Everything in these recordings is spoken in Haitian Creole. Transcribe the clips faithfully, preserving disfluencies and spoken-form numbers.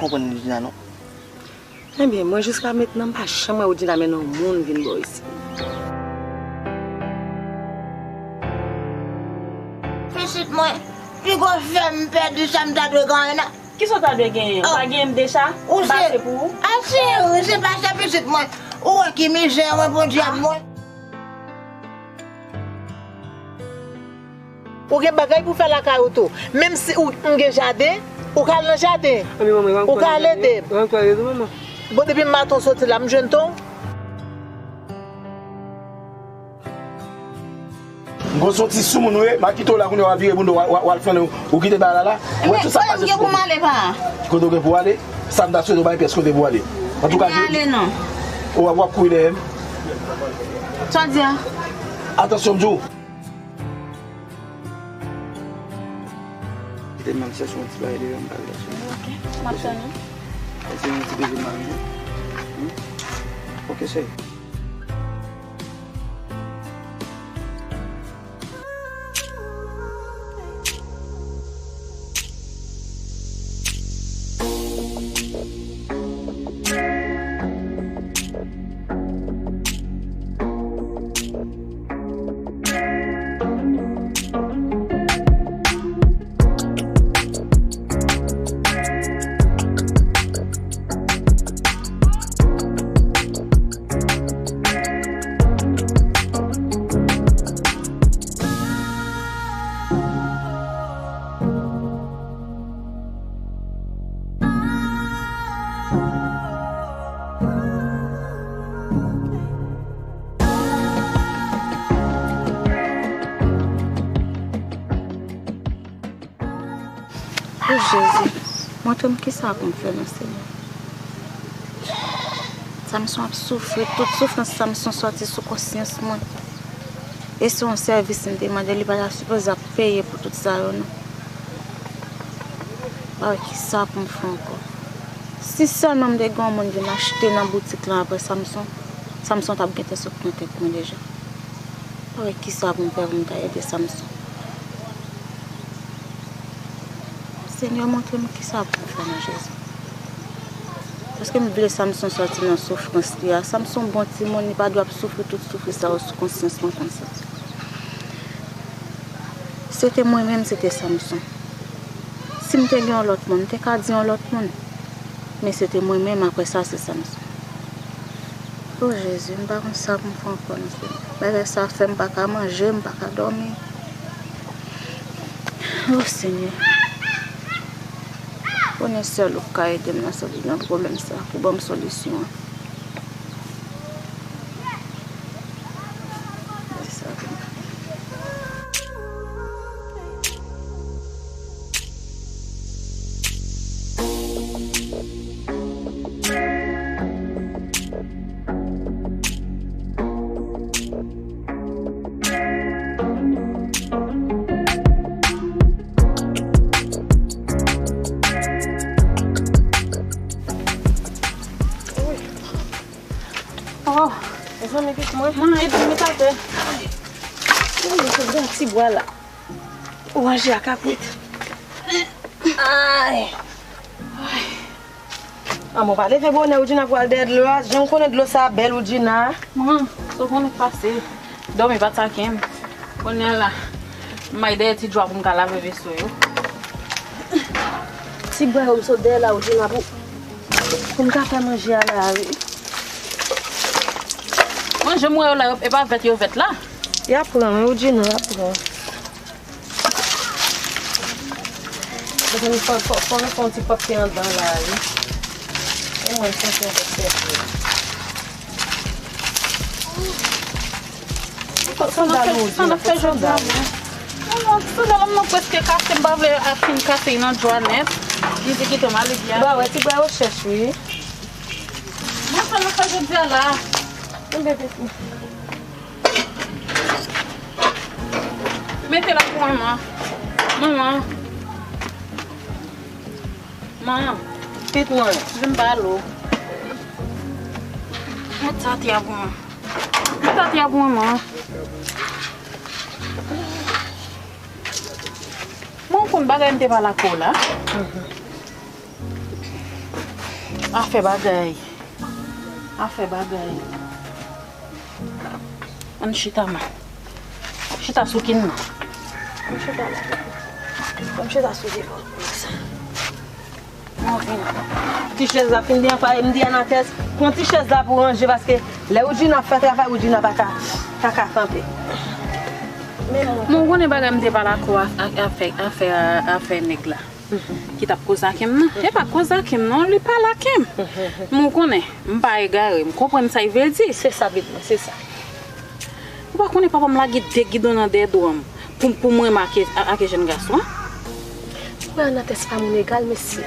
konprann Woudjina non. Ebyen, mwen jiska mentnan m pa janm wè Woudjina mennen yon moun vin bò isit. Pitit mwen, piga w fè m pèdi sa m ta dwe genyen nan. Kisa w ta dwe genyen? Ou pa genyen m deja? M pase pou ou? A cheri, se pa sa pitit mwen. Ou wè ki mizè mwen, Bondye a mwen. Ou gen bagay pou fè lakay ou tou. Menm si ou, m gen jaden, ou ka al nan jaden. Ou ka al ede m. Bon, depi maten w soti la, m jwenn ton. M gon soti sou moun ou ye, m a kite w la kounye a, w a vire moun do, w a, w a, w a al flannen, ou kite bagay la la. Ou wè tout sa k pase sou kò m. Kote w gen pou w ale? Sa m ta swete w pa gen pyès kote pou w ale. Antouka, m gen ale non. Ou w ap, w ap kouri dèyè m. Sa w di a? Atansyon, m di w. Kite m al chèche yon ti bagay deyò, m pral chèche. Ok, m ap tann ou. Chèche yon ti bebe mari. Hmm? Ok, cheri. O Jezi, montre m kisa pou m fè non, Senyè. Samson ap soufri, tout soufrans Samson sòti sou konsyans mwen. E se yon sèvis m te mande, li pa ta sipoze ap peye pou tout sa yo non. Pa wè kisa pou m fè ankò. Si sèlman m te gen yon moun vin achte nan boutik lan apre Samson, Samson t ap gentan sot nan tèt mwen deja. Pa wè kisa pou m fè pou m ta ede Samson. Senyè, montre m kisa pou m fè non, Jezi. Paske m vle Samson sòti nan soufrans li a. Samson bon timoun, li pa dwe ap soufri tout soufri sa yo sou konsyans mwen konsa. Se te mwen menm, se te Samson. Si m te gen yon lòt moun, m te ka di yon lòt moun. Men se te mwen menm, apre sa, se Samson. O Jezi, m pa konn sa pou m fè ankò non, Senyè. Bagay sa fè m pa ka manje, m pa ka dòmi. O Senyè, konnen sèl ou k ka ede m nan sòti nan pwoblèm sa, pou ban m solisyon an. Oh, mezanmi, kit mwen. Mwen, epi m met atè. Mwen, se gran ti bwa la. Ou anje a kapwit. Ay. Ay. An, mwen pa leve bonè, Woudjina pral dèyè dlo a. Jan w konnen dlo sa bèl, Woudjina. Mwen, sa w konnen k pase. Dòmi pa t sa kenbe. Kounye a la, m ay dèyè ti djwa pou m ka lave veso yo. Ti bwa yo m sot dèyè la, Woudjina, pou, pou m ka fè manje a la, wi. Manje m wè yo la, yo, e pa vèt yo vèt la. Y ap pran, wi, Woudjina, y ap pran. Mezanmi, fò, fò, fò nou fè yon ti pòpte anndan la, wi. E mwen, santi yon pòpte. Kot sandal ou, Woudjina? Kot sandal ou? Non, non, sandal m nan prèske kase, m pa vle a fin kase nan djwa nèt. Li di kite m ale byen. Ba wè, ti bwa yo chèch, wi. Mwen, sa m ap fè jodi a la. Mete la pou mwen, man. Manman. Manman. Pitit mwen. Vin ba lo. Mete sa atè a pou mwen. Mete sa atè a pou mwen, manman. Mwen konn bagay m te pale ak ou la. Mhm. Afè bagay. Afè bagay. Ann chita ma. Chita sou kin nan. Ann chita la. Ann chita sou divan. Mwen vin. Ti chèz la fin de anpaye, m di Anatès, pran ti chèz la pou ranje, paske lè Woudjina ap fè travay, Woudjina pa ka, pa ka kanpe. Men mwen konnen bagay m te pale ak ou a, a, afè, afè, afè nèg la. Ki t ap koze ak m nan. E pa koze ak m non, li pale ak m. Men w konnen, m pa egare, m konprann sa l vle di. Se sa, pitit mwen, se sa. Ou pa konnen papa m lage de gidon nan dèyè do a m pou, pou mwen renmen ak, ak jèn gason an? Ou wè Anatès pa moun egal, mesye.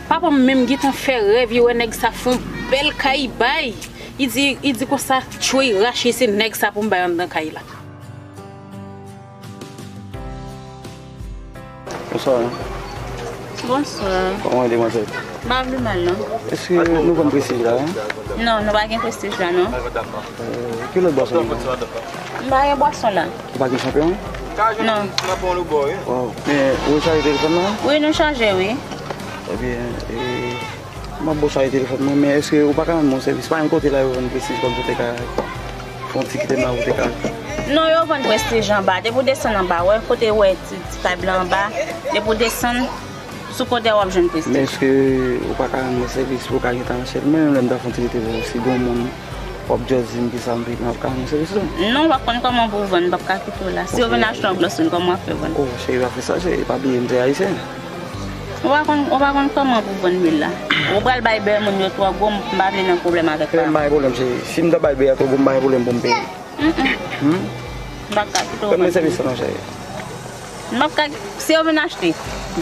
Papa m menm gentan fè rèv, li wè nèg sa fè yon bèl kay bay. Li di, li di konsa, tchwey rache, se nèg sa pou m bay anndan kay la. Bonswa. Bonswa. Kòman w ye, demwazèl? M pa vle mal, non. Èske nou vann Prestige la, en? Non, nou pa gen Prestige la, non. Euh, ki lòt bwason nou gen? M pa gen bwason la. Ou pa gen Champion? Non. Waw. Men, ou rechaje telefòn nan? Wi, nou chaje, wi. Ebyen, e, M ap ba w chaje telefòn mwen, men èske ou pa ka rann mwen yon sèvis? Pa gen kote la yo vann Prestige kòmsi w te ka fè yon ti kite m la pou w te ka. Non, yo vann Prestige anba. Depi w desann anba, wè kote w wè ti, ti kay blan anba. Depi w desann, sou kote a w ap jwenn Prestige. Men èske ou pa ka rann mwen sèvis pou w ka gentan achte l? Mwen menm lè m ta fè yon ti kite pou ou, si gen yon moun w ap just di m kisa m vle, m ap ka rann mwen sèvis tou. Non, w ap konn kòman pou w vann, m p ap ka kite w la. Si yo vin achte yon glosrin, kòman w ap fè vann? Oh, cheri, pa fè sa, cheri, pa bliye m se ayisyen. Ou pa konn, ou pa konn kòman pou vann lwil la. Ou pral bay bè moun yo twò gwo, m pa vle nan pwoblèm avèk pa. M pa gen pwoblèm, cheri. Si m ta bay bè a twò gwo, m pa gen pwoblèm pou m peye. Mm, mm. Hmm? M pa ka kite w vann. Ban mwen sèvis sa non, cheri. M pa ka, si yo vin achte,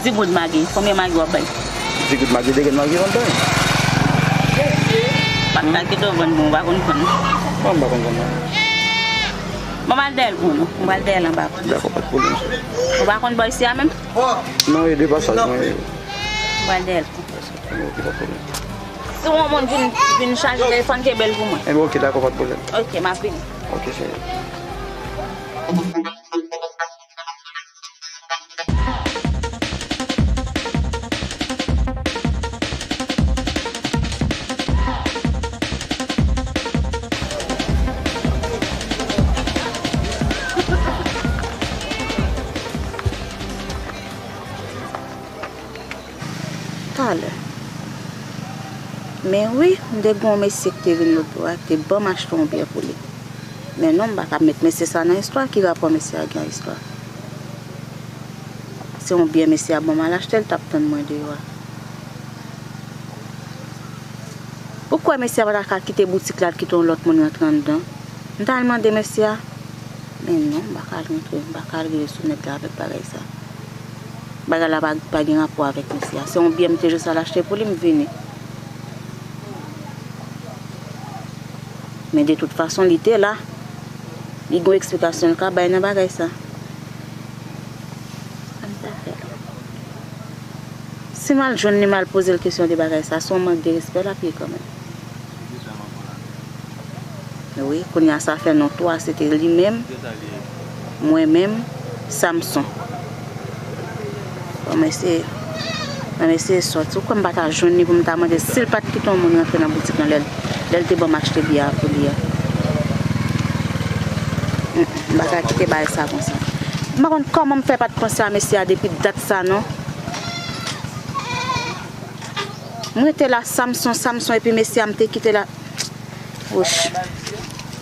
di goud Magi, konbyen Magi w ap bay? Di goud Magi, de grenn Magi, yon grenn. M pa ka kite w vann bon, ou pa konn vann. Bon, m pa konn vann non. Bon, m al dèyè l pou nou. M pral dèyè l anba pou nou. Dakò, pa t pwoblèm, cheri. Ou pa konn bò isi a menm? Non, e de pasaj mwen ye. Pral dèyè l tou. Ok, pa t pwoblèm. Si yon moun vin, vin chaje telefòn, kenbe l pou mwen. Enben, ok, dakò, pa t pwoblèm. Ok, m ap vini. Ok, cheri. Talè. Men wi, m te gen yon mesye ki te vin lòt bò a, ki te ban m achte yon byè pou li. Men non, m pa ka met mesye sa nan istwa. Ki rapò mesye a gen ak istwa? Se yon byè mesye a ban m al achte, l t ap tann mwen deyò a. Ou kwè mesye a pa ta ka kite boutik la, al kite yon lòt moun rantre anndan? M t al mande mesye a. Men non, m pa ka al rantre, m pa ka al rele sou nèg la avèk bagay sa. Bagay la pa, pa gen rapò avèk mesye a. Se yon byè m te jis al achte pou li, m vini. Men de tout fason, li te la. Li gen yon eksplikasyon l ka bay nan bagay sa. Sa m ta fè la? Si m al jwenn li, m al poze l kesyon de bagay sa, se yon mank de respè l ap ye kanmenm. Wi, kounye a sa fè nou twa, se te li menm, mwen menm, Samson. Bon, mesye, bon, mesye sòti. Ou kwè m pa ta jwenn li pou m ta mande si l pa t kite yon moun rantre nan boutik lan lè, lè l te ban m achte byè a pou li a? Mm, m pa ka kite bagay sa konsa. M pa konn kòman m fè pa t panse a mesye a depi dat sa, non. M rete la, Samson, Samson, epi mesye a m te kite la. Wouch.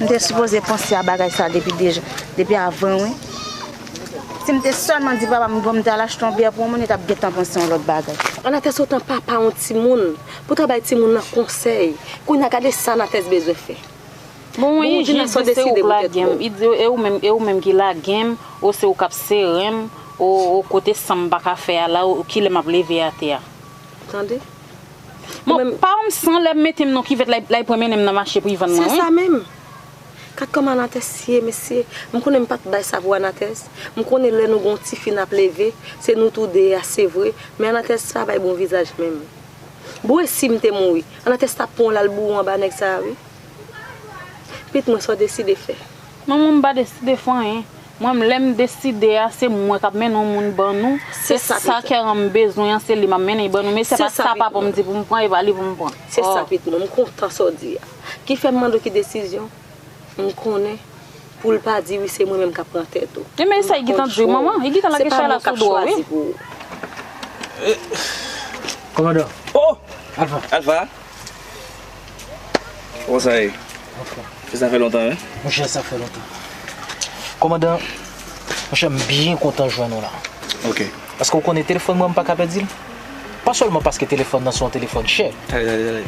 M te sipoze panse a bagay sa depi deja, depi avan, wi. Si m te sèlman di papa m, bon, m te al achte yon byè pou yon moun, li t ap gentan panse yon lòt bagay. Anatès otan papa yon timoun, pou ta bay timoun nan konsèy. Kounye a gade sa Anatès bezwen fè. Bon, mwen jis di se ou k lage m. Li di e ou menm, e ou menm ki lage m, ou se ou k ap sere m, ou, ou kote san m pa ka fè a la, ou kilè m ap leve atè a. Tande? Bon, pa wè m san lè m mete m nan kivèt la, l al pran mennen m nan mache pou l vann mwen, wi. Se sa menm. Gad kòman Anatès ye, mesye. M konnen m pa t bay sa pou Anatès. M konnen lè nou gen yon tifi n ap leve, se nou tou de a, se vre. Men Anatès pa bay bon vizaj menm. Bon, e si m te mouri, Anatès t ap pran w l al boure w anba nèg sa a, wi. Pitit mwen, sa w deside fè? Manman, m pa deside fè anyen. Mwen, lè m deside a, se mwen k ap mennen yon moun ban nou. Se sa, kè an m bezwen an, se li m ap mennen ban nou. Men se pa sa papa m di pou m pran, e pa li pou m pran. Se sa, pitit mwen. M kontan sa w di a. Ki fè m mande w ki desizyon? M konnen pou l pa di wi se mwen menm k ap pran tèt ou. E men sa, li gentan di w, manman. Li gentan lage chay la sou do w, wi. Kòmandan. Oh! Alfa. Alfa. Kòman sa ye? Anfòm. Sa fè lontan, wi. Monchè, sa fè lontan. Kòmandan, monchè, m byen kontan jwenn ou la. Ok. Paske w konnen telefòn mwen, m pa ka pèdi l. Pa sèlman paske telefòn nan se yon telefòn chè. Tande, tande, tande.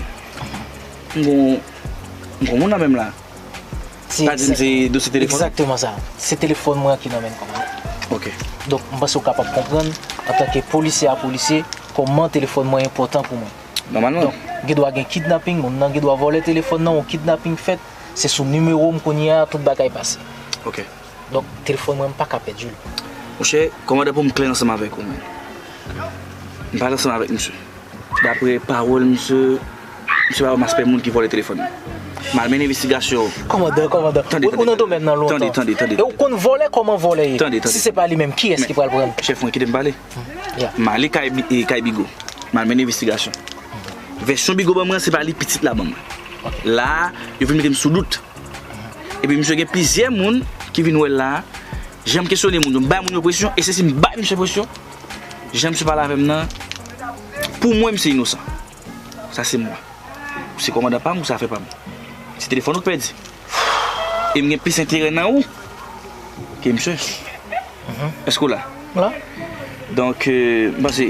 M gon, m gon moun nan men m la. Pa di m se dosye telefòn? Egzakteman sa. Se telefòn mwen ki nan men l, kòmandan. Ok. Donk, m panse w kapab konprann, antanke polisye a polisye, kòman telefòn mwen enpòtan pou mwen. Nòmalman. Donk, gen dwa gen kidnaping, moun nan gen dwa vòlè telefòn nan, yon kidnaping fèt, se sou nimewo m kounye a, tout bagay pase. Ok. Donk, telefòn mwen, m pa ka pèdi l. Monchè, kòmandan, pou m klè ansanm avèk ou menm. M pale ansanm avèk misye. Daprè pawòl misye, misye pa yon maspè moun ki vòlè telefòn nan. M al mennen envestigasyon. Kòmandan, kòmandan. Tande, ou, tande, ou nan domèn nan lontan. Tande, tande, tande. E ou konn vòlè kòman vòlè ye. Tande, tande. Si se pa li menm, kiyès ki pral pran l? Chèf mwen, kite m pale. Ya. M ale kay Bi-, e, kay Bigo. M al mennen envestigasyon. Vèsyon Bigo ban mwen, se pa li pitit la ban mwen. Ok. La a, yo vin mete m sou dout. Epi misye gen plizyè moun ki vin wè l la a. Jan m kesyone moun yo, m bay moun yo presyon, e se si m bay misye presyon, jan misye pale avè m nan, pou mwen, misye inosan. Sa se mwen. Ou se kòmandan pa m, ou se afè pa m. Se telefòn ou k pèdi. E m gen plis enterè nan ou ke misye. Èske w la? La. Donk, euh, m panse,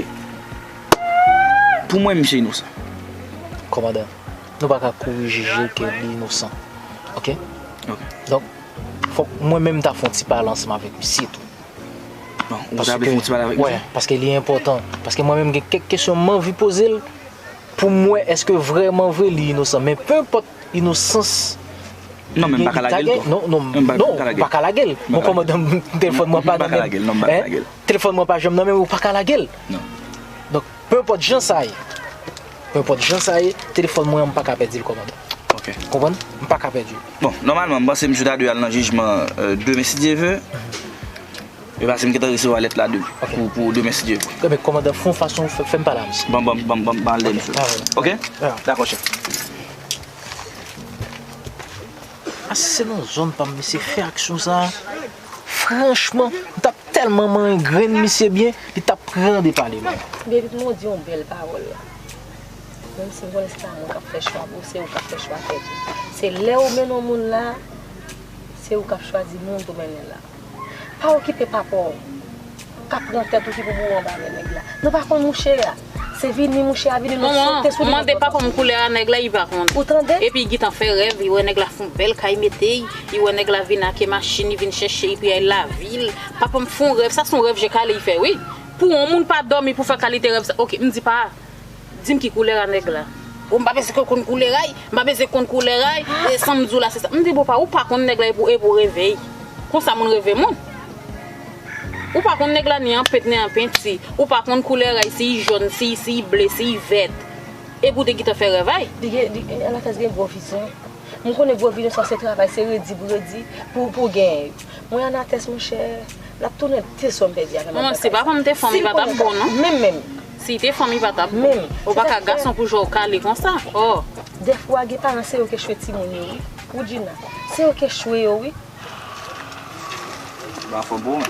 pou mwen, misye inosan. Kòmandan, nou pa ka kouri jije ke li inosan. Ok? Ok. Donk, fòk mwen menm ta fè yon ti pale ansanm avèk misye tou. Bon, ou ta vle fè yon ti pale avèk misye? Wè, paske li enpòtan. Paske mwen menm gen kèk kesyon m anvi poze l pou m wè èske vrèman vre li inosan. Men penenpòt inosans. Non, men m pa ka lage l tou. Non, non, non, ou pa ka lage l. Bon, kòmandan, telefòn mwen pa nan men m. Telefòn mwen pa janm nan men m, ou pa ka lage l. Non. Donk, penenpòt jan sa ye, penenpòt jan sa ye, telefòn mwen an, m pa ka pèdi l, kòmandan. Ok. Konprann? M pa ka pèdi l. Bon, nòmalman, m panse misye ta dwe al nan jijman, euh, demen, si Dye ve. E paske m gentan resevwa lèt la de, pou, pou demen, si Dye ve. Ebyen, kòmandan, fè yon fason, fè, fè m pale a misye. Ban, ban, ban, ban, ban lè misye. Ok? Dakò, chèf. A, si se nan zòn pa m, misye fè aksyon sa a, franchman, m t ap tèlman manyen grenn misye byen, li t ap pran de pale m. Byen, pitit mwen, ou di yon bèl pawòl la. Menm si m konnen se pa mwen k ap fè chwa pou ou, se ou k ap fè chwa tèt ou. Se lè ou mennen yon moun la, se ou k ap chwazi moun pou mennen la. Pa okipe papa w k ap pran tèt ou ki pou boure anba men nèg la. Nou pa konn mouche a. Se vini mouche a vini, nou sote sou li. Manman, m mande papa m koulè a nèg la, li pa konn. Ou tande? Epi li gentan fè rèv, li wè nèg la fè yon bèl kay mete, li wè nèg la vin ak machin, li vin chèche, li pou al lavil. Papa m fè yon rèv, sa se yon rèv je kale li fè, wi. Pou yon moun pa dòmi pou fè kalite rèv sa, ok, m di pa, di m ki koulè a nèg la. Bon, m pa bezwen konn koulè a y, m pa bezwen konn koulè a y, e sa m di w la, se sa. M di, bon, pa, ou pa konn nèg la, e pou, e pou reve y. Konsa moun reve moun. Ou pa konn nèg la ni an pent, ni an penti. Ou pa konn koulè a y, si y jòn, si, si y ble, si y vèt. E pou w te gentan fè rèv a y. Li gen, li, Anatès gen gwo vizyon. M konnen gwo vizyon sa se travay, se redi pou redi, pou, pou genyen. Mwen Anatès, monchè, l ap tounen dezòm pèdi avè m. Manman, si papa m te fanm, li pa t ap bon, non. Menm, menm. Si te fanm, li pa t ap bon. Ou pa ka gason pou jwe w kale konsa. Oh. Dèfwa, gen paran, se yo k echwe timoun yo, wi. Woodjina, se yo k echwe yo, wi. Ba fò bon.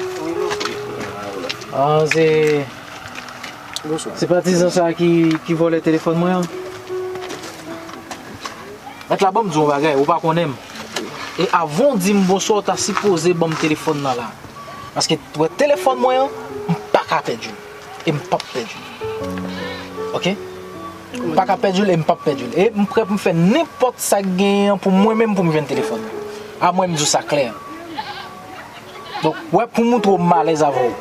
Ah, se, se patizan sa ki, ki vòlè telefòn mwen an. Mèt la, ban m di w yon bagay, ou pa konnen m. E avan w di m bonswa, w ta sipoze ban m telefòn nan la. Paske, w wè telefòn mwen an, m pa ka pèdi l. E m p ap pèdi l. Ok? M pa ka pèdi l e m p ap pèdi l. E m prè pou m fè nenpòt sa k genyen an pou mwen menm pou m jwenn telefòn nan. A mwen, m di w sa klè. Donk, wè, pou moutre w m alèz avè w.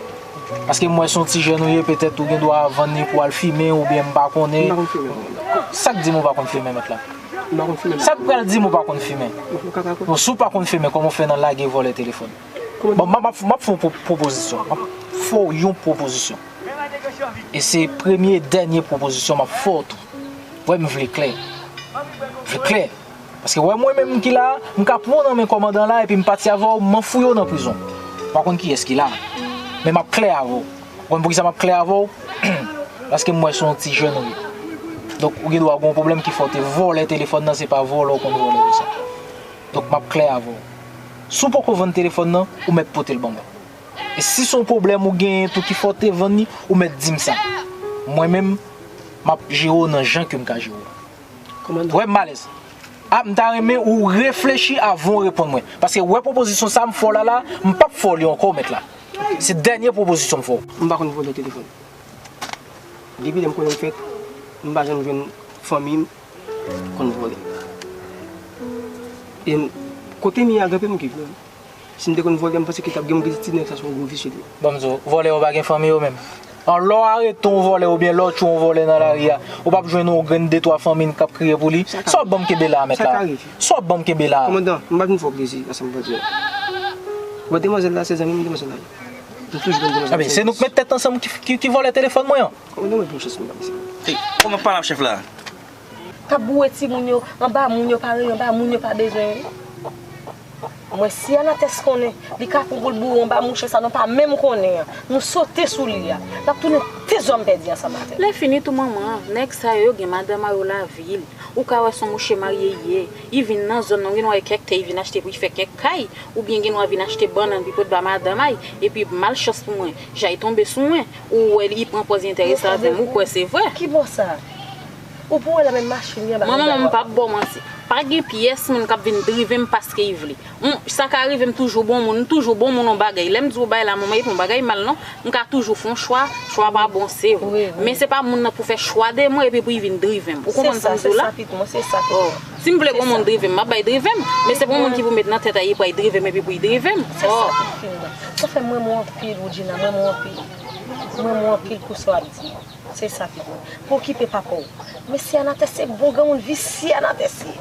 Paske m wè se yon ti jèn ou ye, petèt ou gen dwa vann li pou al fimen oubyen m pa konnen. M pa konn fimen, kòmandan. Sa k di m ou pa konn fimen, mèt la? M pa konn fimen, mèt la. Sa k pral di m ou pa konn fimen? Ou ka pa konn. Bon, si w pa konn fimen, kòman w fè nan lage vòlè telefòn? Kòman? Bon, m ap, m ap, m ap fè w pwopozisyon. M ap fè w yon pwopozisyon. E se premye e dènye pwopozisyon m ap fè w tou. Wè, m vle klè. M vle klè. Paske wè mwen menm ki la, m ka pran w nan men kòmandan la epi m pati avè w, m anfouye w nan prizon. Pa konn kiyès ki la. Men m ap klè avè w. Ou konn poukisa m ap klè avè w? Paske m wè se yon ti jèn ou ye. Donk, ou gen dwa gen yon pwoblèm ki fè w te vòlè telefòn nan, se pa vòlè w konn vòlè konsa. Donk, m ap klè avè w. Si w poko vann telefòn nan, ou mèt pote l ban mwen. E si se yon pwoblèm ou genyen tou ki fè w te vann li, ou mèt di m sa. Mwen menm, m ap jere w nan jan ke m ka jere w. Kòmandan. Wè m alèz. A, m ta renmen ou reflechi avan w reponn mwen. Paske wè pwopozisyon sa m fè w la la, m p ap fè w li ankò, mèt la. Se dènye pwopozisyon m fè w. M pa konn vòlè telefòn. Depi lè m konnen m fèt, m pa janm jwenn fanmi m konn vòlè. E m, kote m ye a, granpè m ki vle. Si m te konn vòlè, m panse ke t ap gen moun ki di ti nèg sa se yon gwo visye li ye. Ban m di w, vòlè yo pa gen fanmi yo menm. An, lè w arete yon vòlè oubyen lè w tchwe yon vòlè nan lari a, ou p ap jwenn yon grenn de twa fanmi n k ap kriye pou li. Sa w ap ban m kenbe la a, mèt la? Sa ka rive. Sa w ap ban m kenbe la a? Kòmandan, m pa vin fè w plezi, sa m pral di a. Ou wè demwazèl la, se zanmi m, demwazèl la ye. M toujou konn demwazèl. Enben, se nou k met tèt ansanm ki, ki, ki vòlè telefòn mwen an. Kòmandan, mwen pran chans mwen pa mesye. Ey, kòman w pale ap chèf la? K ap boure timoun yo, anba moun yo pa renmen, anba moun yo pa bezwen yo. Mwen, si Anatès konnen, li ka pran pou l boure anba mouche sa nou pa menm konnen an. Nou sote sou li a. N ap tounen dezòm pèdi ansanm avè l. Lè fini tou manman, nèg sa yo, yo gen madanm a yo lavil. Ou ka wè se yon mouche marye li ye. Li vin nan zòn nan, ou gen dwa wè kèk tè, li vin achte pou li fè kèk kay. Oubyen gen dwa vin achte bannann pou li pot ba madanm a l. Epi malchans pou mwen, jan li tonbe sou mwen, ou wè li pran pòz li enterese avè m, ou kwè se vre. Ki bò sa? Ou pou wè la menm machin li anba. Manman, manman, m p ap ba w manti. Pa gen pyès moun k ap vin drive m paske li vle. M, sa ka rive m toujou bon moun, m toujou bon moun yon bagay. Lè m di w bagay la, manman, e pa yon bagay mal non. M ka toujou fè yon chwa, chwa pa bon, se vre. Wi, wi. Men se pa moun nan pou fè chwa de mwen epi pou li vin drive m. Ou konprann sa m di w la? Se sa, pitit mwen, se sa, pitit mwen. Oh. Si m vle pou yon moun drive m, m ap bay drive m. Men se pa yon moun ki pou met nan tèt a li pral drive m epi pou li drive m. Se sa, pitit mwen. Sa fè m renmen w anpil, Woodjina, m renmen w anpil. M renmen w anpil pou sa w ap di. Se sa, pitit mwen. Pa okipe papa w. Men si Anatès se bon granmoun visye Anatès ye.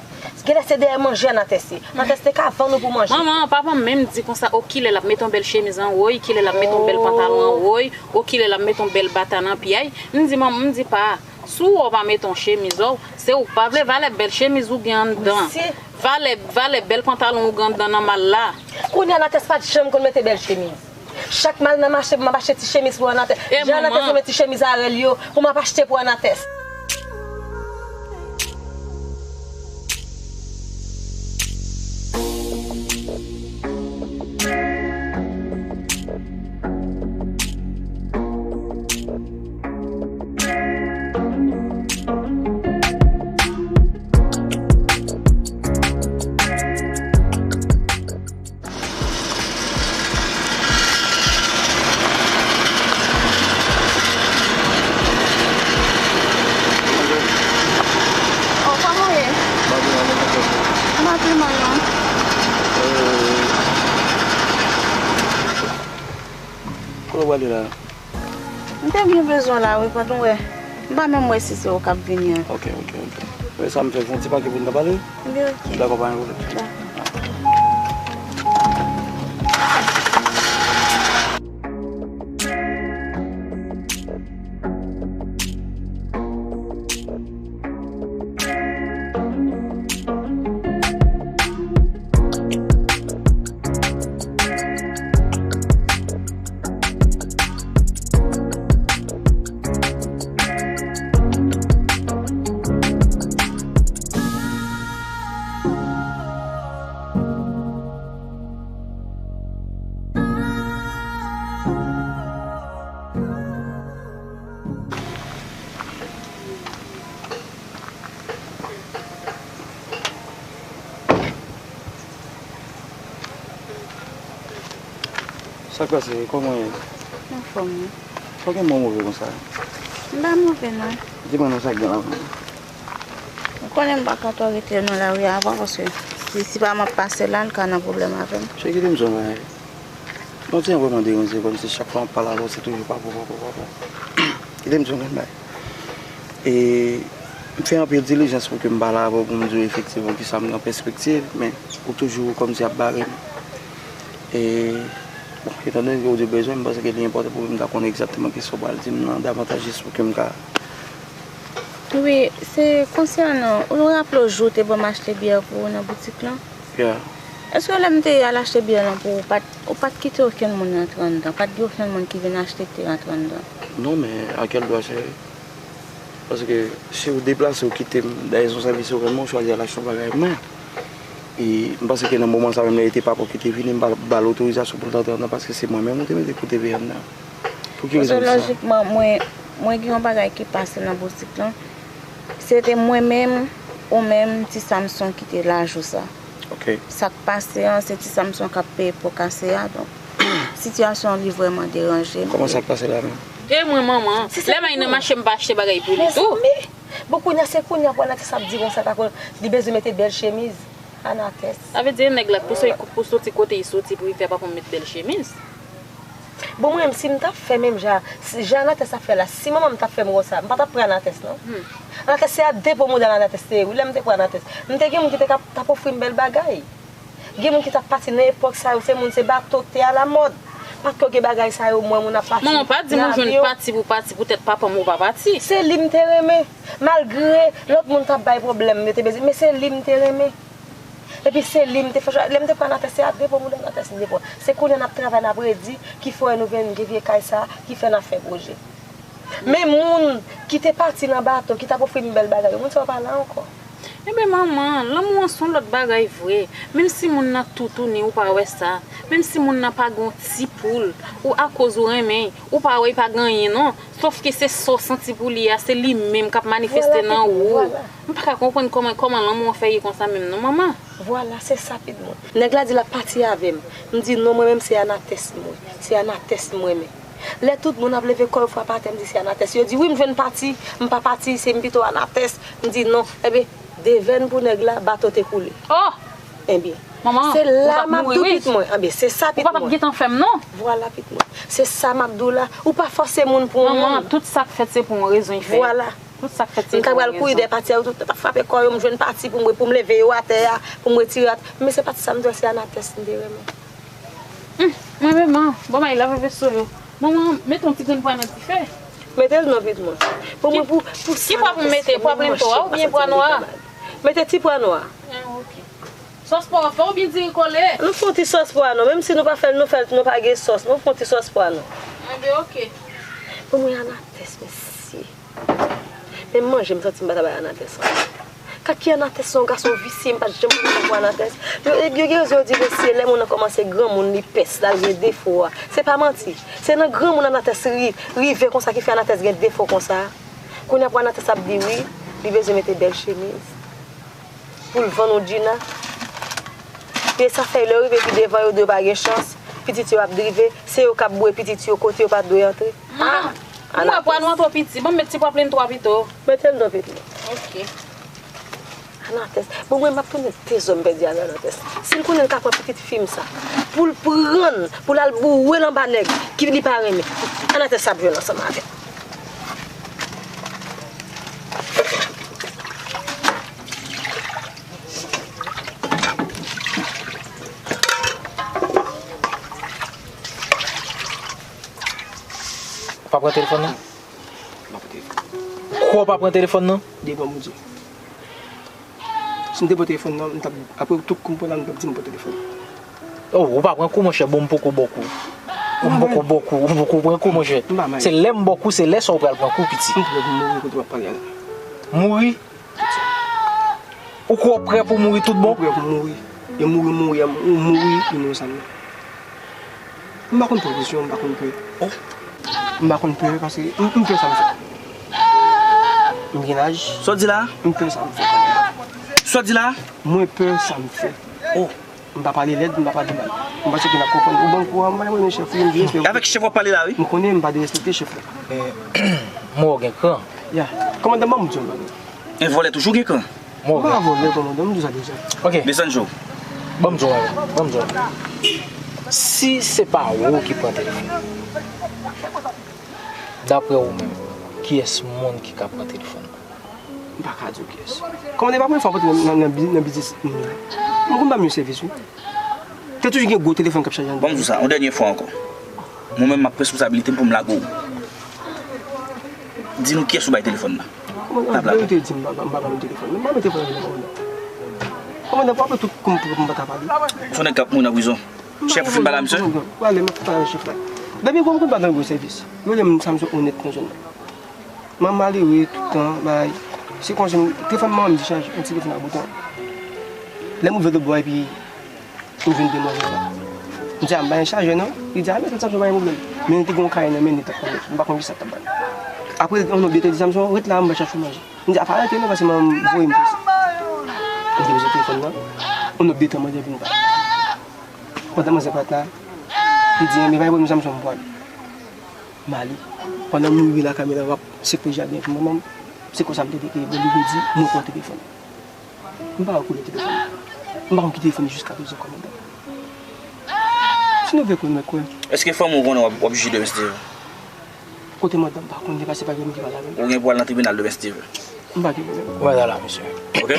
Genlè se dèyè manje Anatès ye. Anatès te ka vann ou pou manje. Manman, papa m menm di konsa, o kilè l ap met yon bèl chemiz anwo l, kilè l ap met yon bèl pantalon anwo l, o kilè l ap met yon bèl bata nan pye l. M di manman, m di pa, si w wè w pa met yon chemiz, o, se ou k pa vle, valè bèl chemiz ou gen anndan. Valè, valè bèl pantalon ou gen anndan nan mal la. Kounye a Anatès pa t janm konn mete bèl chemiz. Chak m al nan mache pou m ap achte ti chemiz pou Anatès. Jan Anatès renmen ti chemiz a rèl yo pou m ap achte pou Anatès. Oh, kòman w ye? M pa pi mal non. Kote w prale la? M te gen bezwen la wi, pandan w wè. M pa menm wè si se ou k ap vini an. Ok, ok, ok. Wè sa m fè, fè yon ti pake pou n ka pale? Wi, ok. Dakò, pa gen pwoblèm. Dakò. Sa k pase? Kòman w ye? Anfòm wi. Sa w gen mò move konsa? M pa move non. Di mwen non, sa k gen la menm? Ou konnen m pa ka twò rete nan lari a ankò paske si, si pa m ap pase la, l ka nan pwoblèm avè m. Cheri, kite m di w yon bagay. Mwen te vrèman deranje kòmsi chak fwa m ap pale avè w, se toujou papa w, papa w, papa w. Kite m di w yon grenn bagay. E m fè anpil dilijans pou ke m pale avè w, pou m di w efektivman kisa m nan pèspektiv, men ou toujou kòmsi ap bare m. E, bon, etandone ke w te bezwen m, m panse ke li enpòtan pou m ta konnen egzakteman kisa w pral di m nan davantaj jis pou ke m ka. Wi, se konsènan, ou raple w jou w te ban m achte byè pou ou nan boutik lan? Ya. Èske lè m te al achte biyè lan pou ou, ou pa t, ou pa t kite okenn moun rantre anndan? Pa t gen okenn moun ki vin achte ki te rantre anndan? Non, men a kèl dwa, cheri? Paske si ou deplase, ou kite m, dayè se yon sèvis ou rann mwen, ou chwazi al achte yon bagay mwen. E m panse ke nan moman sa menm, lè e te papa w ki te vini, m pa t ap ba l otorizasyon pou l t antre anndan, paske se mwen menm ou te mete pou te veye anndan. Pou ki rezon ou di sa? Paske lojikman, mwen, mwen gen yon bagay ki pase nan boutik lan. Se te mwen menm, ou menm, Ti Samson ki te la jou sa. Ok. Sa k pase an, se Ti Samson k ap peye po kase a, donk, sitiyasyon an, li vrèman deranje m. Kòman sa k pase la menm? E mwen, manman, lè m al nan mache, m pa achte bagay pou li tou. Mezanmi! Bon, kounye a, se kounye a pou Anates ap di konsa, ka konn, li bezwen mete bèl chemiz. Anates. Sa vle di, nèg la, pou soti, pou soti kote li soti, pou li fè papa m met bèl chemiz. Bon, mwen menm, si m t ap fè menm jan, si, jan Anates ap fè la, si manman m t ap fè m konsa, m pa t ap pran Anates, non. Anates, se a depo modèl Anates te ye, wi, lè m te pran Anates. M te gen moun ki te ka, t ap ofri m bèl bagay. Gen moun ki t ap pati nan epòk sa yo, se moun, se bato k te alamòd. Paske gen bagay sa yo, mwen, moun ap pati nan avyon. Manman, pa di m ou jwenn pati pou pati, poutèt papa m ou pa pati. Se li m te renmen. Malgre lòt moun t ap bay pwoblèm, yo te bezwen, men se li m te renmen. Epi se li m te fè chwa. Lè m te pran Anates, se a depo modèl Anates m te pran. Se kounye a n ap travay, n ap redi, ki fè nou vin gen vye kay sa, ki fè n ap fè pwojè. Men moun ki te pati nan bato, ki t ap ofri m bèl bagay yo, moun sa yo pa la ankò. Enben, manman, lanmou an se yon lòt bagay vre. Menm si moun nan toutouni, ou pa wè sa. Menm si moun nan pa gen yon ti poul, ou akoz ou renmen, ou pa wè li pa gen anyen non. Sòf ke se sa w santi pou li a, se li menm k ap manifeste nan ou. M pa ka konprann kòman, kòman lanmou an fè ye konsa menm non, manman. Vwala, se sa, pitit mwen. Nèg la di l ap pati avè m. M di non, mwen menm se Anates m wè. Se Anates m renmen. Lè tout moun ap leve kò yo frape atè, m di se Anates. Yo di wi, m jwenn pati, m pa pati, se m pito Anates. M di non. Enben, devèn pou nèg la, bato te koule. Oh! Enben, se la m ap di w, pitit mwen. Enben, se sa, pitit mwen. Ou pa t ap gentan fè m non. Vwala, pitit mwen. Se sa m ap di w la. Ou pa fòse moun pou yon moun. Manman, tout sa k fèt se pou yon rezon l fèt. Vwala. Tout sa k fèt se pou yon rezon. M ta pral kouri dèyè pati a, yo tout t ap frape kò yo, m jwenn pati pou m, pou m leve yo atè a, pou m retire atè. Men se pati sa m di w, se Anates m te renmen. Hum, mwen menm, an, bon, may lave veso yo. Manman, mete yon ti grenn pwa nan dife. Mete l non, pitit mwen. Pou mwen, pou, pou sa. Ki pwa pou m mete? Pwa plen to a oubyen pwa nwa a? Mete ti pwa nwa a. Ah, ok. Sòs pwa w ap fè oubyen diri kole? Nou fè yon ti sòs pwa non. Menm si nou pa fè l, nou fè l, nou pa gen sòs. Nou fè yon ti sòs pwa non. Enben, ok. Pou mwen, Anates, mesye. Menm manje, m santi m pa ta bay Anates ankò. Kaki Anates se yon gason visye, m pa t janm konn sa pou Anates. Yo, yo gen rezon, yo di, mesye, lè moun nan kòmanse granmoun, li pès, l al gen defo a. Se pa manti. Se nan granmoun Anates ri-, rive konsa ki fè Anates gen defo konsa. Kounye a pou Anates ap di wi, li bezwen mete bèl chemiz. Pou l vann yon djina. E sa fè lè yo rive pi devan, yo di yo pa gen chans. Pitit yo ap drive, se yo k ap boure pitit yo kote yo pa t dwe antre. Ah! Mwen pwa nou an twò piti. Ban m met ti pwa plen twa pito. Mete l non, pitit mwen. Ok. Anates. Bon, mwen m ap tounen dezòm pèdi avè Anates. Si l konnen l ka pran pitit fi m sa, pou l pran l, pou l al boure l anba nèg, ki li pa renmen. Anates ap jwenn ansanm avè l. Ou pa pran telefòn nan? M pa pran telefòn. Kwè w pa pran telefòn nan? Devan Bondye. Si m te pran telefòn nan, m t ap, apre tout kou m pran la, m t ap di m pran telefòn. Oh, ou pa pran kou, monchè, bon, m poko ba w kou. M poko ba w kou, m poko pran kou, monchè. Se lè m ba w kou, se lè sa w pral pran kou, piti. M prè pou mouri kote w ap pale a la. Mouri? Ou kwè w prè pou mouri tout bon? M prè pou mouri. E mouri, mouri, mouri inosan. M pa konn pè, mesye, m pa konn pè. Oh. M pa konn pè paske m, m pè sa m fè. M gen laj. Sa w di la? M pè sa m fè. Sa w di la? Mwen pè sa m fè. Oh. M pa pale lèd, m pa pale mal. M panse ke n ap konprann. Ou ban m kou a, m pa renmen chèf, wi, m di respè. Avèk chèf w ap pale la, wi. M konnen m pa derespekte chèf la. Eh, mwen gen kran. Ya. Kòmandan, ban m di w bagay. En vòlè toujou gen kran. Mwen pa vòlè, kòmandan, m di w sa deja. Ok. Desann je w. Ban m di w yon bagay. Ban m di w yon bagay. Si se pa ou ki pran telefòn, daprè ou menm, kiyès moun ki ka pran telefòn nan? M pa ka di w kiyès. Kòmandan, e pa premye fwa m antre nan, nan, nan bi-, nan biznis moun yo. M konn ba m yon sèvis, wi. Te toujou gen gwo telefòn k ap chaje anndan. Ban m di w sa, yon dènye fwa ankò. Mwen menm, m ap pran responsabilite m pou m lage w. Di nou kiyès ou bay telefòn nan. Kòmandan, an verite, di m, m pa, m pa ba nou telefòn. M pa mete telefòn nan, kòmandan. Kòmandan, pou apre tout kou m pran, m pa ta pale. Se yon nèg k ap mouri nan prizon. Chèf ou fin pale a misye? Pale, m ap pale a chèf la. Depi kou m konn pa nan gwo sèvis. Yo rele m Samson onèt nan zòn nan. M ap malere tout tan, bay. Se konsa, telefòn manman m dechaje, yon ti telefòn a bouton. Lè m ouvè lòt bò epi m jwenn demwazèl la. M di a, m pa gen chajè non. Li di a, men Samson pa gen pwoblèm. Men li te gen yon kay nan men li t ap konn, m pa konn kisa l t ap ba l. Apre yon nòt de tan di Samson, ret la, m va chache w manje. M di a, pa rete non, paske manman m voye m fè sa. M te bezwen telefòn nan. Yon nòt de tan mande pou m pale. Pandan manzè pa t la, li di, men pa gen pwoblèm Samson, m pwale. M ale. Pandan m rive lakay mwen la, m ap sekwe jaden pou manman m, se konsa m te teke vandredi, mwen pran telefòn. M pa wè koulè telefòn nan. M pa konn ki telefòn jiska prezan, kòmandan. Si nou vle kwè, mwen kwè. Èske fanmi w konnen w ap, w ap jije demen Steven? Kote madanm pa konn li pase pa gen moun ki pale avè l. Ou gen pou al nan tribinal demen Steven. M pa gen pwoblèm. Wè la la, mesye. Ok?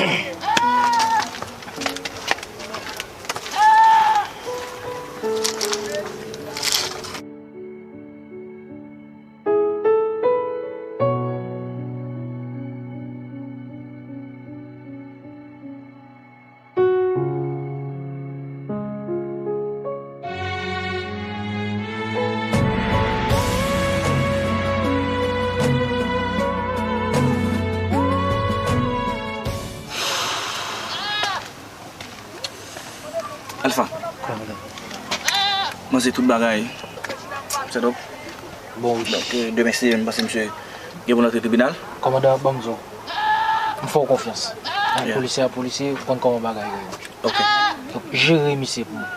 Alfa. Kòmandan. Mwen se tout bagay. Set up. Bon, wi. Donk, euh, demen se, m panse misye gen pou l antre tribinal. Kòmandan, ban m di w. M fè w konfyans. Yeah. Polisye a polisye, ou konn kòman bagay yo ye. Ok. Donk, jere misye pou mwen.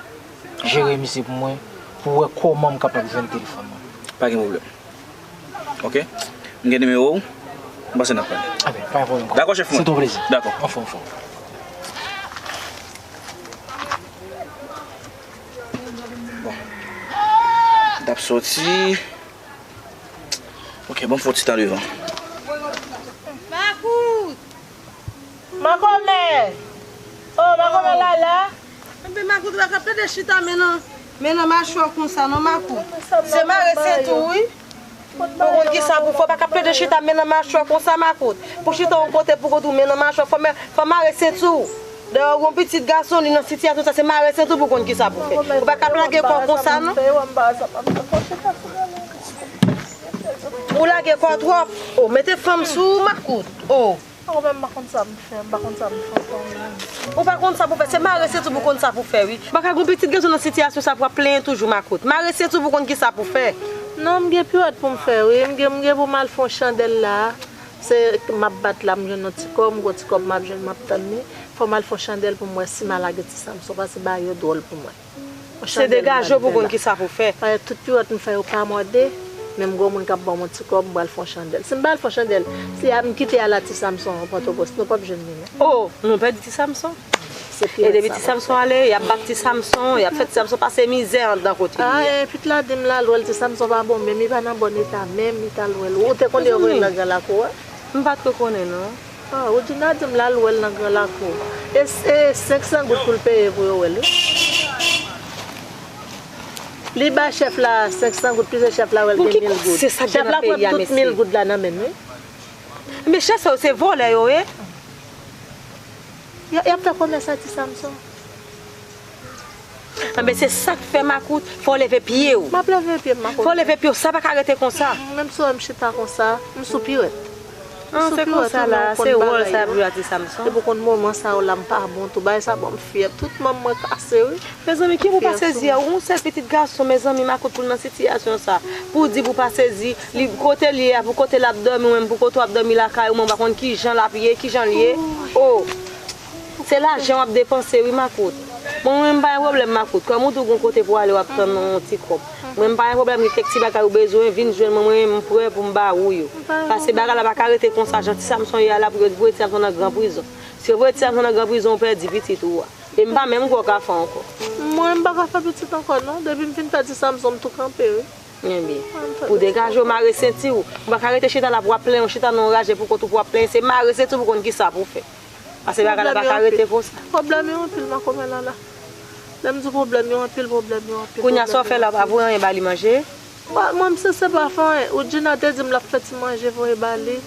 Jere misye pou mwen, pou w wè kòman m kapab jwenn telefòn mwen. Pa gen pwoblèm. Ok? M gen nimewo w, m panse n ap pale. Enben, pa gen pwoblèm. Dakò, chèf mwen. Se yon plezi. Dakò. Anfòm, anfòm. Bon. M t ap soti. Ok, bon, fò ti tan devan. Makout! Makomè! Oh, makomè la la? Enben, makout, ou pa ka plede chita men nan, men nan machwa w konsa non, makout. Se mare senti w, wi. Ou konn kisa pou fè, ou pa ka plede chita men nan machwa w konsa, makout. Pou chita yon kote pou kont ou men nan machwa w, fò mè-, fò mare senti w. Dayè, ou yon pitit gason, li nan sitiyasyon sa, se mare senti w pou konn kisa pou fè. Ou pa ka lage kò w konsa, non. Ou lage kò w twòp. O, mete fanm sou ou, makout. O. Mwen menm, m pa konn sa m fè, m pa konn sa m fè ankò menm. Ou pa konn sa pou fè, se mare senti w pou konn sa pou fè, wi. Ou pa ka gen yon pitit gason nan sitiyasyon sa pou w ap plenyen toujou, makout. Mare senti w pou konn kisa pou fè. Non, m gen piwèt pou m fè, wi. M gen, m gen pou m al fè yon chandèl la. Se m ap bat la, m jwenn yon ti kòb, m gon ti kòb m ap jwenn, m ap tann li. Fò m al fè yon chandèl pou m wè si m a lage ti Samson, paske bagay yo dwòl pou mwen. Se degaje w pou konn kisa pou fè. Paske tout piwèt m fè yo pa mòde, men m gon moun k ap ban m yon ti kòb, m pral fè yon chandèl. Si m pa al fè yon chandèl, si a, m kite a la ti Samson an Pòtoprens, nou p ap jwenn li non. O, nou pèdi ti Samson. E depi ti Samson ale, y ap bat ti Samson, y ap fè ti Samson pase mizè anndan kote li ye. Ah, e, Pitla di m l al wè l, ti Samson pa bon, menm li pa nan bòn eta, menm li t al wè l. Ou te konnen yo voye l nan Gran Lakou a? M pa t ko konnen non. Ah, Woodjina di m l al wè l nan Gran Lakou. E, e senk san goud pou l peye pou yo wè l, wi. Li bay chèf la senk san goud, plis chèf la wè l gen mil goud. Chèf la pran tout mil goud la nan men l, wi. Men chèf sa yo se vòlè yo ye. Y, y ap fè komès a ti Samson. Anben, se sa k fè, makout, fò w leve pye w. M ap leve pye m, makout. Fò w leve pye w, sa pa ka rete konsa. Menm si w wè m chita konsa, m sou piwèt. An, se konsa la, se wòl sa y ap jwe a ti Samson. Epi w konn moman sa yo la, m pa bon tou, bagay sa ban m fyèv, tout manm mwen kase, wi. Mezanmi, ki pou pa sezi a? Ou yon sèl pitit gason, mezanmi, makout, pou l nan sitiyasyon sa. Pou w di pou pa sezi, li, kote l ye a, pou kote l ap dòmi, ou menm pou kote w ap dòmi lakay ou, men w pa konn kijan l ap ye, kijan l ye. O! Se lajan w ap depanse wi, makout. Bon, mwen menm m pa gen pwoblèm, makout. Kòm ou di w gon kote pou w ale, w ap tann yon ti kòb. Mwen menm m pa gen pwoblèm, gen kèk ti bagay ou bezwen, vin jwenn mwen, mwen menm m prè pou m ba ou yo. Paske bagay la pa ka rete konsa, jan ti Samson ye a la, pou yo voye ti Samson nan gran prizon. Si yo voye ti Samson nan gran prizon, ou pèdi pitit ou a. E m pa menm kwè w ka fè ankò. Mwen, m pa ka fè pitit ankò non. Depi m fin fè ti Samson, m tou kanpe wi. Ebyen, pou degaje w, mare senti w. Ou pa ka rete chita la pou w ap plenyen w, chita nan yon raje pou kont ou pou w ap plenyen. Se mare senti w pou konn kisa pou w fè. Paske bagay la pa ka rete konsa. Pwoblèm yo anpil, makomè la la. Lè m di pwoblèm yo anpil, pwoblèm yo anpil. Kounye a, sa w fè la, w pa voye anyen ba li manje? Mwen, mwen, m sanse pa fè anyen. Woodjina te di m l ap fè ti manje voye ba li.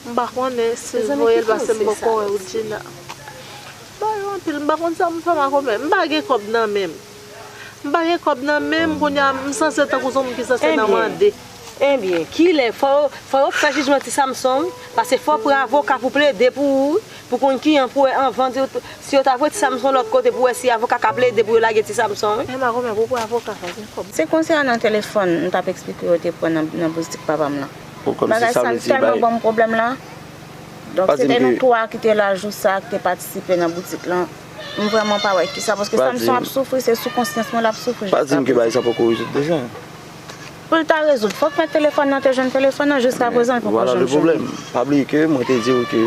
M pa konnen si l voye l, paske m poko wè Woodjina. Ba yo M pa konn sa m fè, makomè. M pa gen kòb nan men m. M pa gen kòb nan men m, kounye a m sanse tankou se yon moun ki sanse nan mande. Ebyen, kilè? Fò, fò yo fè jijman Ti Samson, wi. Paske fò w pran avoka pou plede pou ou, wi. Pou konn kijan pou wè anvan, si yo, si yo ta voye Ti Samson lòt kote pou wè si avoka ka plede pou yo lage Ti Samson, wi. Men makomè, pou pran avoka, fò gen kòb. Se konsènan telefòn, m t ap eksplike w, yo te pran nan, nan boutik papa m lan. Bagay sa l tèlman ban m pwoblèm la. Donk, se te nou twa ki te la jou sa, ki te patisipe nan boutik lan. M vrèman pa wè kisa, paske Samson ap soufri, se sou konsyans mwen l ap soufri jiskaprezan. Pa di m ke bagay sa poko rezoud deja. Pou l ta rezoud, fòk mèt telefòn nan te jwenn telefòn nan, jiskaprezan l poko janm jwenn. Vwala le pwoblèm. Pa bliye ke mwen te di w ke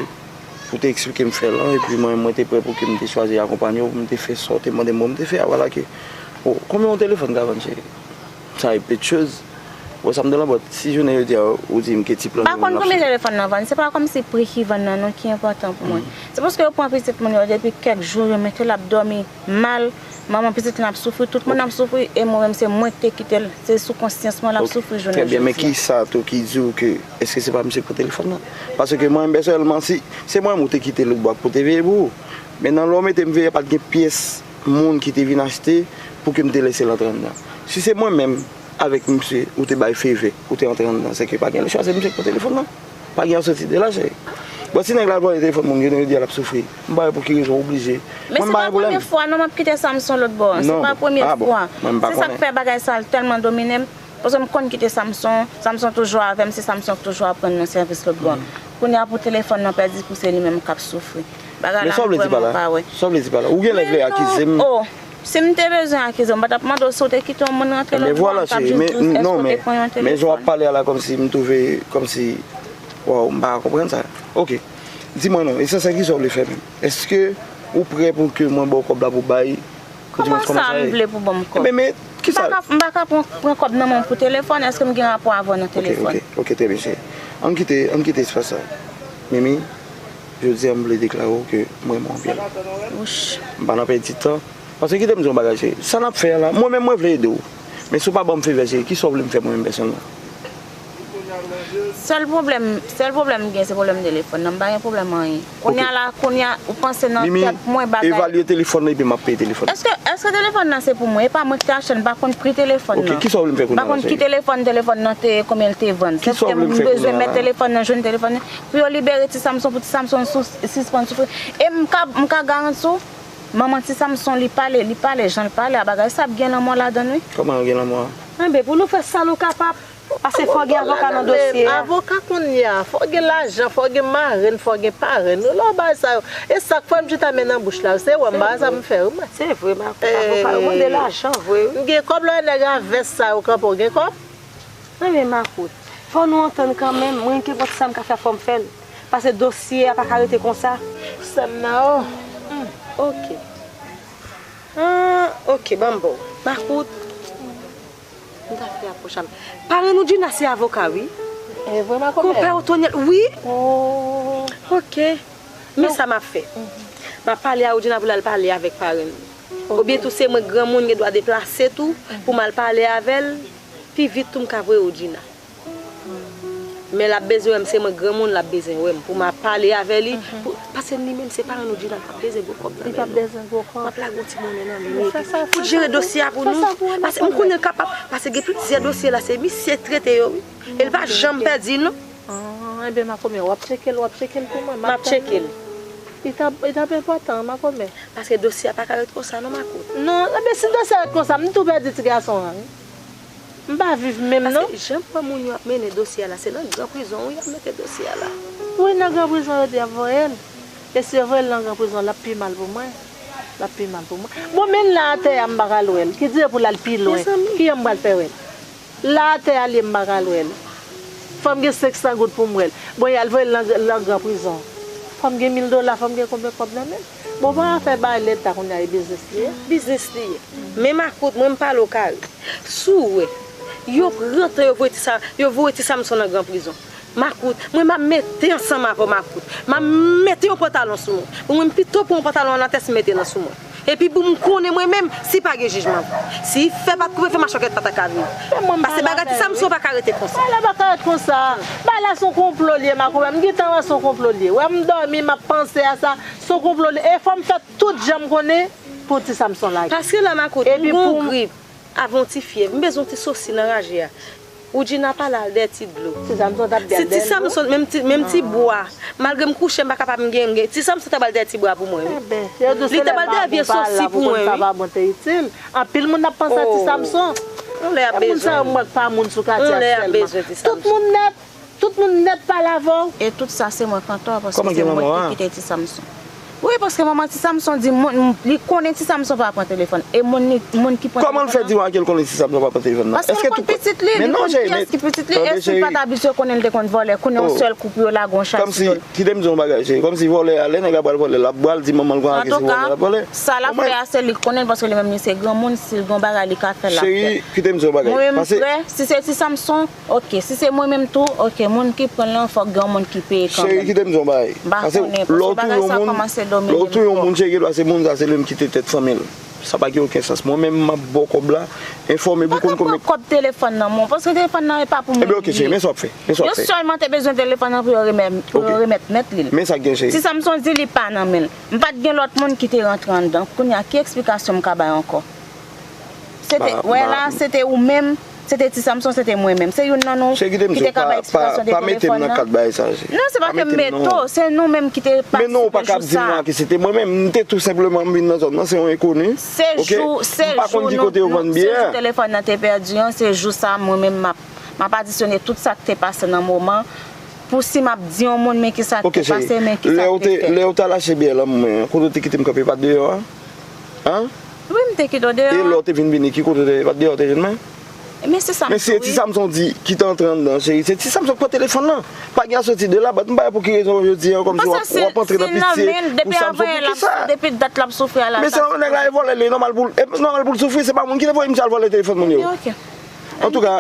pou te eksplike m fè lan, epi mwen, mwen te prè pou ke m te chwazi akonpanye w, pou m te fè sa w te mande m pou m te fè a, vwala ke, o, konbyen yon telefòn ka vann, cheri? Sa e pe de choz. Bon, sa m te lan bòt, si jounen jodi a, ou di m ke ti plan nou ap fè. M pa konn konbyen telefòn nan vann, se pa kòmsi pri ki vann nan non ki enpòtan pou mwen. Se paske yo pran pitit moun yo depi kèk jou, yo mete l ap dòmi mal, manman pitit lan ap soufri, tout moun ap soufri, e mwen menm se mwen ki te kite l, se sou konsyans mwen l ap soufri jounen jodi a. Trè byen, men kisa tou ki di w ke, èske se pa misye k pran telefòn nan? Paske mwen menm pèsonèlman, si se mwen menm ou te kite lòt bò ak pou te veye pou ou. Men nan lè w mete m veye, pa t gen pyès moun ki te vin achte pou ke m te lese l antre anndan. Si se mwen menm avèk misye ou te bay favè, ou te antre anndan, se ke pa gen lechwa, se misye k pran telefòn nan. Pa gen sòti de la, cheri. Bon, si nèg la al vòlè telefòn moun, jounen jodi a l ap soufri. M pa wè pou ki rezon w oblije. Men se pa premye fwa non m ap kite Samson lòt bò an. Se pa premye fwa. Se sa k fè bagay sa l tèlman domine m. Paske m konn kite Samson, Samson toujou avè m, se Samson k toujou ap rann mwen sèvis lòt bò. Kounye a pou telefòn nan pèdi pou se li menm k ap soufri. Bagay la m vrèman pa wè. Men sa w vle di pa la? Sa w vle di pa la? Ou genlè vle akize m? Oh, si m te bezwen akize w, m pa t ap mande w si w te kite yon moun rantre lòt bò an k ap jis di w èske w te pran yon telefòn. Men jan w ap pale a la kòmsi m twouve kòmsi, waw, m pa konprann sa. Oke. Di mwen non, esansyèl kisa w vle fè menm? Èske ou prè pou ke mwen ba w kòb la pou bay? Kòman sa m vle pou ban m kòb? Ebyen, men, kisa? M pa ka, m pa ka pran, pran kòb nan men w pou telefòn. Èske m gen rapò avè w nan telefòn? Ok, ok, ok, trè byen, cheri. Ann kite, ann kite espas sa. Mimi, jodi a m vle deklare w ke m renmen w anpil. Wouch. M pa nan pèdi tan. Paske kite m di w yon bagay, cheri. Sa n ap fè a la, mwen menm mwen vle ede w. Men si w pa ban m favè, cheri, kisa w vle m fè mwen menm pèsonèlman? Sèl pwoblèm, sèl pwoblèm m gen, se pwoblèm telefòn nan. M pa gen pwoblèm anyen. Kounye a la, kounye a, ou panse nan tèt mwen bagay. Mimi, evalye telefòn nan epi m ap peye telefòn nan. Èske, èske telefòn nan se pou mwen? E pa mwen ki te achte l, m pa konn pri telefòn nan. Ok, kisa w vle m fè kounye a la, cheri? M pa konn ki telefòn, telefòn nan te, konbyen l te vann. Sèf ke m bezwen mèt telefòn nan, jwenn telefòn nan. Pou yo libere Ti Samson, pou Ti Samson sou, sispann soufri. E m ka, m ka garanti w, manman Ti Samson, li pale, li pale, jan l pale a, bagay sa ap gen lanmò ladan l, wi. Kòman gen lanmò a? Enben, pou nou fè sa nou kapab. Paske fò gen avoka nan dosye a. Avoka kounye a, fò gen lajan, fò gen marenn, fò gen parenn. Nou lè w bay sa yo. E sa k fè m chita men nan bouch la, se wè m pa sa m fè wi mwen. Se vre, makout, avoka yo mande lajan vre wi. M gen kòb lè nèg a vès sa yo kanpe w gen kòb. Wi men makout, fò nou antann kanmenm, mwen gen pòt sa m ka fè fò m fè l. Paske dosye a pa ka rete konsa. Sè m nan o. Oke. Ah, oke, ban m ba w. Makout. M ta fè apwòch a m. Parenn Woodjina se avoka, wi. E vre, makomè? Konpè Otonyèl, wi. Oh. Oke. Men sa m ap fè. M ap pale a Woodjina pou l al pale avèk parenn li. Oke. Oubyen tou se mwen granmoun gen dwa deplase tou pou m al pale avè l. Pi vit tou m ka voye Woodjina. Men l ap bezwen wè m, se mwen granmoun l ap bezwen wè m pou m ap pale avè li. Pou, paske li menm se parenn Woodjina, l p ap bezwen gwo kòb nan men nou. Li p ap bezwen gwo kòb. M ap lage yon ti monnen nan men li epi pou l jere dosye a pou nou. Paske m konnen l kapab, paske gen plizyè dosye la, se misye k trete yo wi. E l pa janm pèdi non. Ah, enben makomè, w ap tcheke l, w ap tcheke l pou mwen. M ap tcheke l. Li t ap, li t ap enpòtan, makomè. Paske dosye a pa ka ret konsa non, makout. Non, enben si dosye a ret konsa, m tou pèdi ti gason an wi. M pa viv menm non. Paske jan m wè moun yo ap mennen dosye a la, se nan gran prizon wi y ap mete dosye a la. Wi, nan gran prizon yo di y ap voye l. E si yo voye l nan gran prizon, l ap pi mal pou mwen. L ap pi mal pou mwen. Bon, men l la atè a, m pa ka lwe l. Ki di pou l al pi lwen? Kijan m pral fè wè l? La atè a l ye, m pa ka lwe l. Fò m gen senk san goud pou m wè l. Bon, y al voye l nan, nan gran prizon. Fò m gen mil dola, fò m gen konbyen kòb nan men m? Bon, pa afè bay leta kounye a, e biznis li ye. Biznis li ye. Men makout, mwen m pale w kare. Si w wè, yo pran tan yo voye ti sa, yo voye ti Samson nan gran prizon. Makout, mwen m ap mete ansanm avè w makout. M ap mete yon pantalon sou mwen. Pou mwen m pito pran yon pantalon annatès m mete nan sou mwen. Epi pou m konnen mwen menm, si pa gen jijman, si fè pa t koupe, fè machòkèt pa ta ka viv. Pase bagay ti Samson pa ka rete konsa. Bagay la pa ka rete konsa. Bagay la se yon konplo li ye, makomè. M gentan wè se yon konplo li ye. Wè m dòmi, m ap panse a sa. Se yon konplo li ye. E fò m fè tout jan m konnen pou ti Samson lage. Paske la, makout, m gon grip. Avè yon ti fyèv. M bezwen yon ti sosi nan raje a. Woodjina pale al dèyè ti dlo. Ti Samson t ap di al dèyè dlo. Si ti Samson, menm ti, menm ti bwa, malgre m kouche, m pa kapab, m gen, m gen. Ti Samson ta pral dèyè ti bwa pou mwen, wi. Li ta pral dèyè vye sosi pou mwen, wi. Anpil moun ap panse a ti Samson. Yon lè y ap bezwen. Moun sa yo m wè k pa moun sou katye a sèlman. Tout moun nèt, tout moun nèt pale avè w. E tout sa se mwen k antò, paske se mwen ki kite ti Samson. Wi, paske manman ti Samson di moun, li konnen ti Samson pa pran telefòn. E moun li, moun ki pran telefòn nan. Kòman l fè di w ke l konnen ti Samson pa pran telefòn nan? Paske l konn pitit li, li konn kiyès ki pitit li, e si l pa t abitye konnen l te konn vòlè, konnen yon sèl kou pou yo lage yon chay sou do l. Kòmsi, kite m di w yon bagay, cheri. Kòmsi vòlè a, lè nèg la pral vòlè, l ap pral di manman l konn a kiyès se vòlè l ap vòlè. Antouka, sa l ap fè a, se li k konnen l, paske li menm li se granmoun, si l gen yon bagay li ka fè, l ap fè. Cheri, kite m di w yon bagay. Mwen menm, frè, si se ti Samson, Ok, si se mwen menm tou, ok, moun ki pran l lan, fòk gen yon moun ki peye kanmenm. Cheri, kite m di w yon bagay. M pa konnen, paske bagay sa kòmanse domine m twòp. Lè w touye yon moun, cheri, gen dwa se moun sa, se li menm ki te tèt fanmi l. Sa pa gen okenn sans. Mwen menm, m ap ba w kòb la, enfòme pou konn konbyen. Pa t ap pran kòb telefòn nan, mon, paske telefòn nan e pa pou moun li ye. Ebyen, ok, cheri, men sa w ap fè. Men sa w ap fè. Yo sèlman te bezwen telefòn nan pou yo remèt, pou yo remèt mèt li l. Men sa k gen, cheri. Ti Samson di li pa nan men l. M pa t gen lòt moun ki te rantre anndan. Kounye a, ki eksplikasyon m ka bay ankò? Se te, wè la, se te ou menm, se te ti Samson, se te mwen menm. Se youn nan nou ki te ka bay eksplikasyon de telefòn nan. Cheri, kite m di w, pa, pa, pa mete m nan kad bagay sa, cheri. Non, se pa ke m mete w, se nou menm ki te patisipe jou sa. Men non, ou pa ka ap di m la ke se te mwen menm, m te tou senpleman m vin nan zòn nan, se yon enkoni. Ok? M pa konn ki kote yo vann byè. Se jou, se jou telefòn nan te pèdi an, se jou sa mwen menm m ap, m ap adisyone tout sa k te pase nan moman, pou si m ap di yon moun men kisa k te pase, men kisa k te fèt. Ok, cheri. Lè w te, lè w t al achte byè lan mwen an, kote w te kite m kanpe, pa t deyò a? An? Wi, m te kite w deyò a. E lè w te vin vini, ki kote w te ye? Pa t deyò w te jwenn mwen? Men se sa m di w, wi. Men si e ti Samson di ki te antre anndan, cheri, se ti Samson k pran telefòn nan. Pa gen a soti de la, bat m pa wè pou ki rezon jodi a, kòmsi w ap, w ap antre nan pitye pou Samson, pou kisa? Depi dat l ap soufri a la. Men se yon nèg la, e vòlè li, e nòmal pou l, e nòmal pou l soufri, se pa moun ki te voye misye al vòlè telefòn moun yo. Ebyen, ok. Antouka,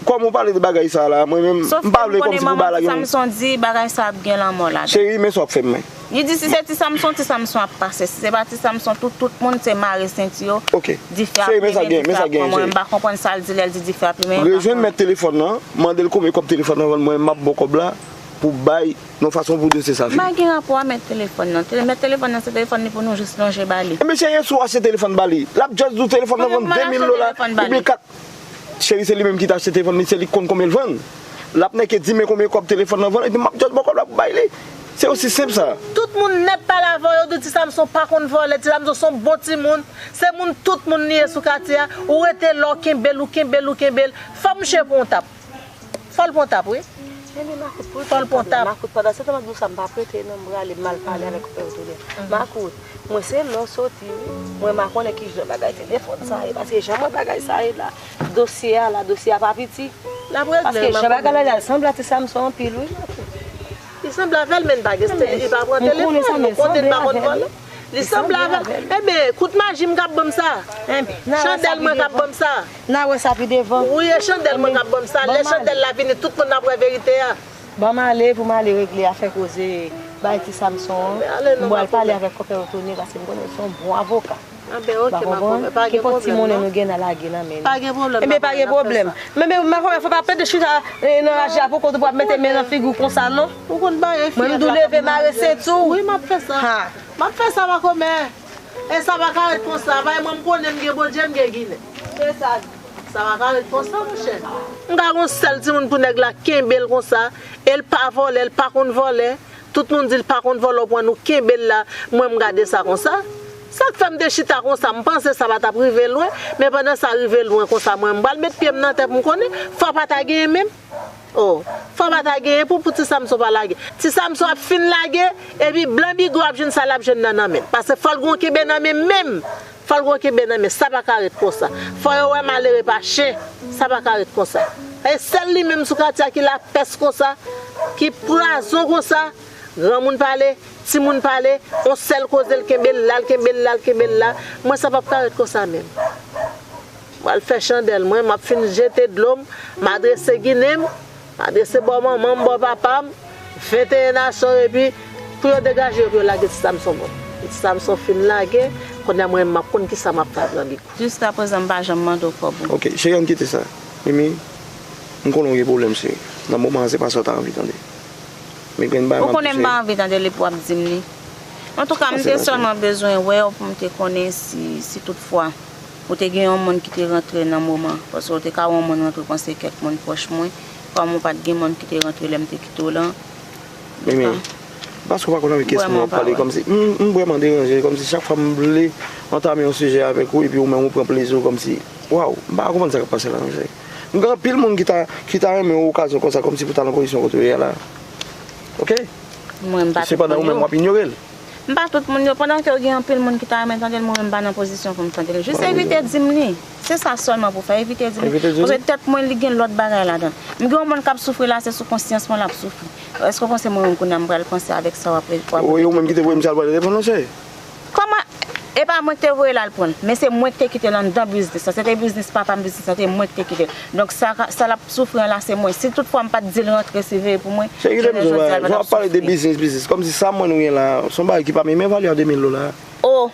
kòm ou pale de bagay sa la, mwen menm, m pa vle kòmsi pou bagay la gen yon... Sof ke m konnen manman ti Samson di bagay sa ap gen lanmò ladan. Cheri, men sa w ap fè m, men. Li di si se ti Samson, ti Samson ap pase. Si se pa ti Samson, tout, tout moun se mare senti yo. Ok. Dife ap limen, dife ap pran. Mwen, m pa konprann sa l di lè l di dife ap limen, m pa konn. Rejwenn mèt telefòn nan, mande l konbyen kòb telefòn nan vann, mwen, m ap ba w kòb la pou bay nan fason pou dosye sa fini. M pa gen rapò a mèt telefòn nan. Tele-, mèt telefòn nan, se telefòn li pou nou jis lonje ba li. Ebyen, cheri, si w achte telefòn ba li, l ap just di w telefòn nan vann de mil dola, oubyen kat Cheri, se li menm ki te achte telefòn li, se li k konn konbyen l vann. L ap nèke di men konbyen kòb telefòn nan vann, epi m ap just ba w kòb la pou bay li. Se osi senp sa. Tout moun nèt pale avè w, yo di ti Samson pa konn vòlè, ti Samson se yon bon timoun, se moun tout moun li ye sou katye a, ou rete la, w kenbe l, ou kenbe l, ou kenbe l. Fò mouche pran yon tap. Fò l pran yon tap, wi. Fò l pran yon tap. Makout, pandan se tan m ap di w sa, m p ap rete non, m prale, m al pale avèk Pè Otolè. Makout, mwen se lè w soti, wi. Mwen, m pa konnen ki jan bagay telefòn sa ye, paske jan mwen bagay sa ye la, dosye a la, dosye a pa piti. L ap regle, paske jan bagay la, l sanble a ti Samson anpil, wi, Makout. Li sanble avè l, men li pa gen, li pa pran telefòn, nou konnen l pa konn vòlè. Li sanble avè l. Ebyen, kout maji m k ap ban m sa. Chandèl mwen k ap ban m sa. N a wè sa pi devan. Wi, e chandèl mwen k ap ban m sa. Lè chandèl la vini, tout moun ap wè verite a. Ban m ale pou m ale regle afè koze bay ti Samson an. M pral pale avèk konpè Otone paske m konnen l se yon bon avoka. Anben, ok, m ap konprann. Pa gen pwoblèm, non. Kenpòt ti monnen nou gen, n a lage nan men li. Pa gen pwoblèm. Ebyen, pa gen pwoblèm. Men, men, makomè, fò pa plede chita, eh, nan raje a pou kont ou pou ap mete men nan figi w konsa, non. Ou konn bagay fiyèt la. Mwen, m di w leve mare senti w. Wi, m ap fè sa. M ap fè sa, makomè. E sa pa ka ret konsa. Bay mwen, m konnen m gen Bondye, m gen Ginen. Se sa. Sa pa ka ret konsa, monchè. M ka gen yon sèl timoun pou nèg la kenbe l konsa. E l pa vòlè, l pa konn vòlè. Tout moun di l pa konn vòlè, ou pran nou kenbe l la. Mwen, m gade sa konsa. Sa k fè m te chita konsa, m panse sa pa t ap rive lwen. Men pandan sa rive lwen konsa, mwen, m pral met pye m nan tè pou m konnen. Fò pa ta genyen menm. Oh, fò pa ta genyen pou, pou ti Samson pa lage. Ti Samson ap fin lage, epi blan bigo ap jwenn sa l ap jwenn nan, nan men l. Paske fò l gen yon kenbe nan men menm. Fò l gen yon kenbe nan men. Sa pa ka ret konsa. Fò yo wè malere pa chen. Sa pa ka ret konsa. E sèl li menm sou katye a ki lapès konsa, ki pwazon konsa. Granmoun pale, timoun pale, yon sèl koze l kenbe l la, l kenbe l la, l kenbe l la. Mwen, sa p ap ka ret konsa menm. M pral fè chandèl mwen, m ap fin jete dlo m, m adrese Ginen m, m adrese bò manman m, bò papa m, venteyen nasyon, epi pou yo degaje yo, pou yo lage ti Samson bò. Ti Samson fin lage, Kounye a mwen menm m ap konn kisa m ap fè ak Lanbiko. Jiskaprezan m pa janm mande w kòb ou. Ok, cheri, ann kite sa. Mimi, m konnen w gen pwoblèm, cheri. Nan moman an, se pa sa w ta anvi tande. Men grenn bagay m ap di w, cheri. Ou konnen m pa anvi tande li pou w ap di m li. Antouka, m te sèlman bezwen wè w pou m te konnen si, si toutfwa ou te gen yon moun ki te rantre nan moman. Paske w te ka wè yon moun rantre, panse kèk moun pwòch mwen. Kòm ou pa t gen moun ki te rantre lè m te kite w lan. Mimi, paske w pa konn avèk kiyès moun w ap pale, kòmsi m, m vrèman deranje, kòmsi chak fwa m vle antame yon sijè avèk ou, epi ou menm ou pran plezi w, kòmsi, waw, m pa konprann sa k ap pase la, non, cheri. M gen anpil moun ki ta, ki ta renmen yon okazyon konsa, kòmsi pou ta nan pozisyon kote w ye a la. Ok? Mwen, m pa tout moun yo. Sepandan, ou menm w ap inyore l. M pa tout moun yo. Pandan ke w gen anpil moun ki ta renmen tande l, mwen menm m pa nan pozisyon pou m tande l. Jis evite di m li. Se sa sèlman pou w fè, evite di m li. Evite di m? Paske tèt mwen, li gen lòt bagay ladan l. M gen yon moun k ap soufri la, se sou konsyans mwen l ap soufri. Èske w panse mwen menm kounye a m pral panse avèk sa w ap, w ap... Wi, ou menm ki te voye misye al pran telefòn nan, cheri. Kòman? E pa mwen ki te voye l al pran l, men se mwen ki te kite l anndan biznis lan. Se te biznis papa m, biznis lan, se mwen ki te kite l. Donk, sa, sa l ap soufri an la, se mwen. Si toutfwa m pa t di l rantre siveye pou mwen, jounen jodi a, l pa t ap soufri. Jan w ap pale de biznis, biznis, kòmsi sa mwen nou gen la, se yon bagay ki pa menm evalye a de mil dola. Oh!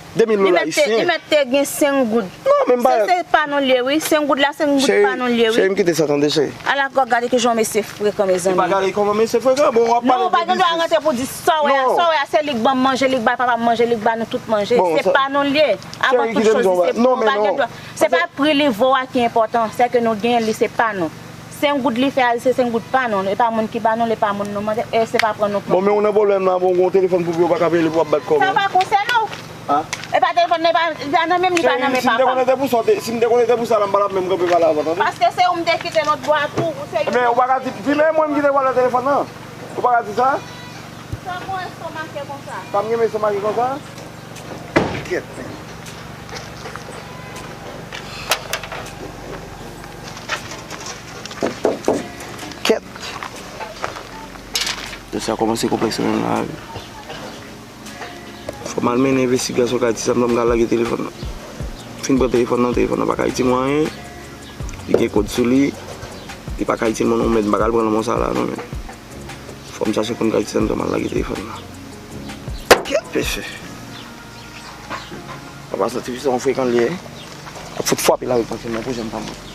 De mil dola ayisyen. Li mèt te, li mèt te gen senk goud. Non, men m pa... Se, se pa nou l ye, wi. Senk goud la, senk goud pa nou l ye, wi. Cheri, m kite sa tande, cheri. Ala gòg, gade kijan yon mesye frekan, mezanmi. E pa gade kòman mesye frekan, bon, w ap pale de biznis. Non, ou pa gen dwa rantre pou di sa w wè a, sa w wè a, se li k ban m manje, li k bay papa m manje, li k bay nou tout manje. Se pa nou l ye. Avan tout chòz, se pa nou. Se pa pri li vo a ki enpòtan, se ke nou genyen li, se pa nou. Senk goud li fè a, se senk goud pa nou. E pa moun ki ba nou l, e pa moun nou mande, e se pa pran nou pran. Bon, men ou nan pwoblèm la, bon, ou gen yon telefòn pou pye, ou pa ka peye li pou w ap bat kò w. Sa pa konsène w. E pa telefòn nan, e pa, li pa nan men m, li pa nan men papa m. Si m te konnen te pou sa, si m te konnen te pou sa la, m pa t ap menm kanpe pale avè w, tande? Paske se ou m te kite lòt bò a tou, ou se... Ebyen, ou pa ka di, pi men mwen m kite pale nan telefòn nan. Ou pa ka di sa? Sa mwen estomake konsa. Sa m gen m estomake konsa? Kèt. Kèt. Dosye a kòmanse konplèks menm la, wi. Fò m al mennen envestigasyon kay ti sa m, m ka lage telefòn nan. Fin pran telefòn nan, telefòn nan pa kay di mwen anyen. Li gen kòd sou li. Li pa kay di mwen non, men m pa ka al pran nan mò sa la, non, men. Fò m chache konn kay ti sa m, m al lage telefòn nan. Kèt, mesye. Papa santifisyon frekan li ye. Ap fout frape l avèk panse mwen pou jèn fanm mwen.